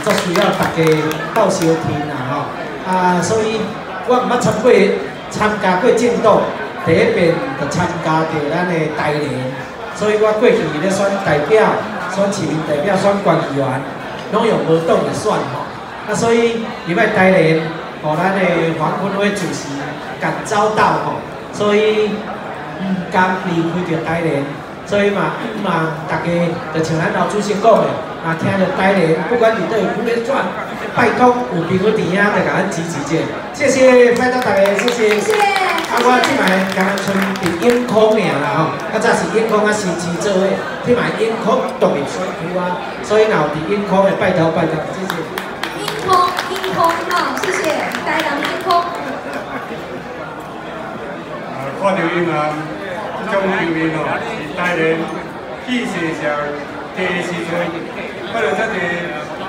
足需要大家鬥相挺啦吼。啊，所以我毋捌參加過政黨，第一遍就參加著咱的台聯，所以我過去咧選代表、選市民代表、選縣議員，攏用無黨來選吼。啊，所以入來台聯，予咱的黃坤輝主席趕走鬥吼，所以毋甘離開著台聯，所以嘛，希望大家就像咱老主席講的，啊，聽著台聯，不管佇佗位區咧選，拜託有朋友佇遐就共咱支持者，謝謝，拜託大家，謝謝。謝謝。啊，我這擺敢若賰佇永康爾啦吼，較早是永康佮新市做伙，這擺永康獨立選區啊，所以若有佇永康的，拜託拜託，謝謝。永康，永康，好，謝謝，台南永康。啊，看著𪜶啊，這種場面哦，是台聯氣勢上低的時陣，看著遮濟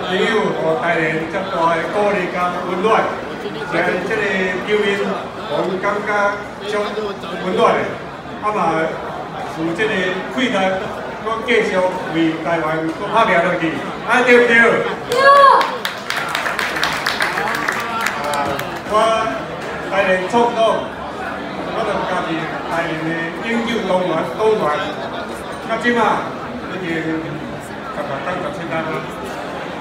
朋友予台聯遮大的鼓勵佮溫暖，是這個場面，予阮感覺足溫暖的。啊嘛，有這個氣力，閣繼續為台灣閣拍拚落去，啊對毋對？對。啊，我台聯創黨，我就加入台聯的永久黨員，黨員，到這馬已經16冬17冬啊。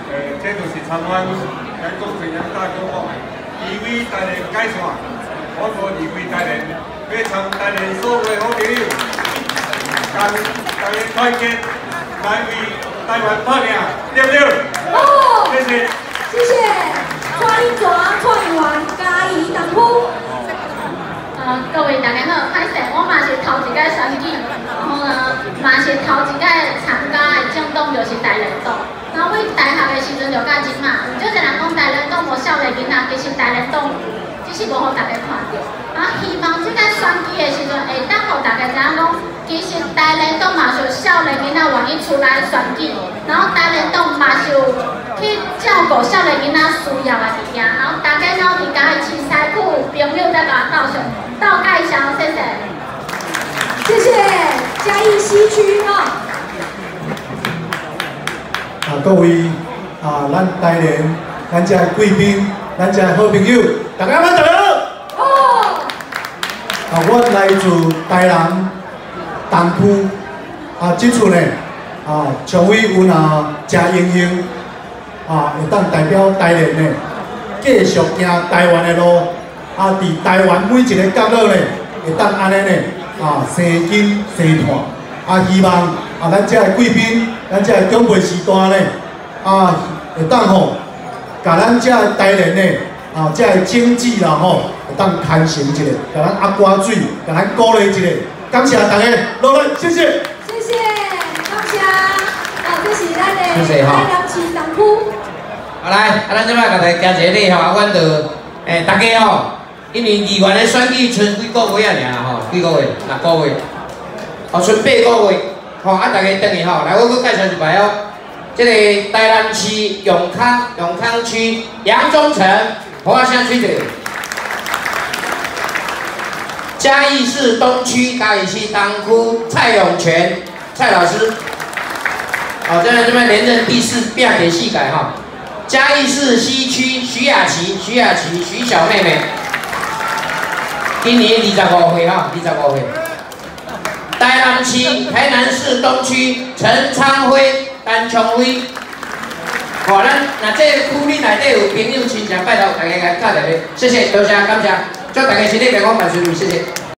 這就是參阮咱郭正陽大哥講的，伊為台聯改善，我無離開台聯，欲參台聯所有的好朋友，共大家團結來為台灣拍拚，對毋對？好。謝謝。謝謝。蔡英泉蔡議員嘉義東區。各位大家好，歹勢，我嘛是頭一擺選舉，然後呢，嘛是頭一擺參加的政黨就是台聯黨。然後阮大學的時陣就到這馬，有足濟人講台聯黨無少年囡仔，其實台聯黨有，只是無予大家看著。啊，希望這個選舉的時陣會當予大家知影講，其實台聯黨嘛是有少年囡仔願意出來選舉，然後台聯黨嘛是有去照顧少年囡仔需要的物件，然後大家若佇嘉義市西區有朋友再共我鬥相鬥介紹，謝謝。謝謝嘉義西區哈。啊，各位啊，咱台聯，咱遮貴賓，咱遮好朋友，大家好，大家好。好。啊，我來自台南東區，啊，這次呢，啊，常委有若誠榮幸，啊，會當代表台聯呢，繼續行台灣的路，啊，佇台灣每一个角落呢，會當按呢呢，啊，生根生炭，啊，希望啊，咱遮的貴賓，咱遮的長輩時代呢，啊，會當吼，共咱遮的台聯呢，啊，遮的經濟啦吼，會當牽成一下，共咱壓瓜水，共咱鼓勵一下，感謝大家，落來，謝謝。謝謝，感謝。啊，這是咱的台南市東區。好來，啊，咱這擺共大家行一個禮吼，啊，阮就，大家吼，因為議員的選舉賰幾個月仔爾啦吼，幾個月，6個月，哦，賰8個月，吼，啊，大家轉去吼，來，我閣介紹一擺哦，這個台南市永康永康區楊忠誠，予我聲吹著。嘉義市東區嘉義市東區蔡永權蔡老師，好，這邊連任第四變第四屆哈。嘉義市西區徐雅琪徐雅琪徐小妹妹，今年25歲哈，二十五歲。台南市台南市東區陳昌輝陳昌輝，好，咱若這個區裡內底有朋友親戚，拜託大家共敲電話，謝謝，多謝，感謝，祝大家身體健康，萬事如意，謝謝。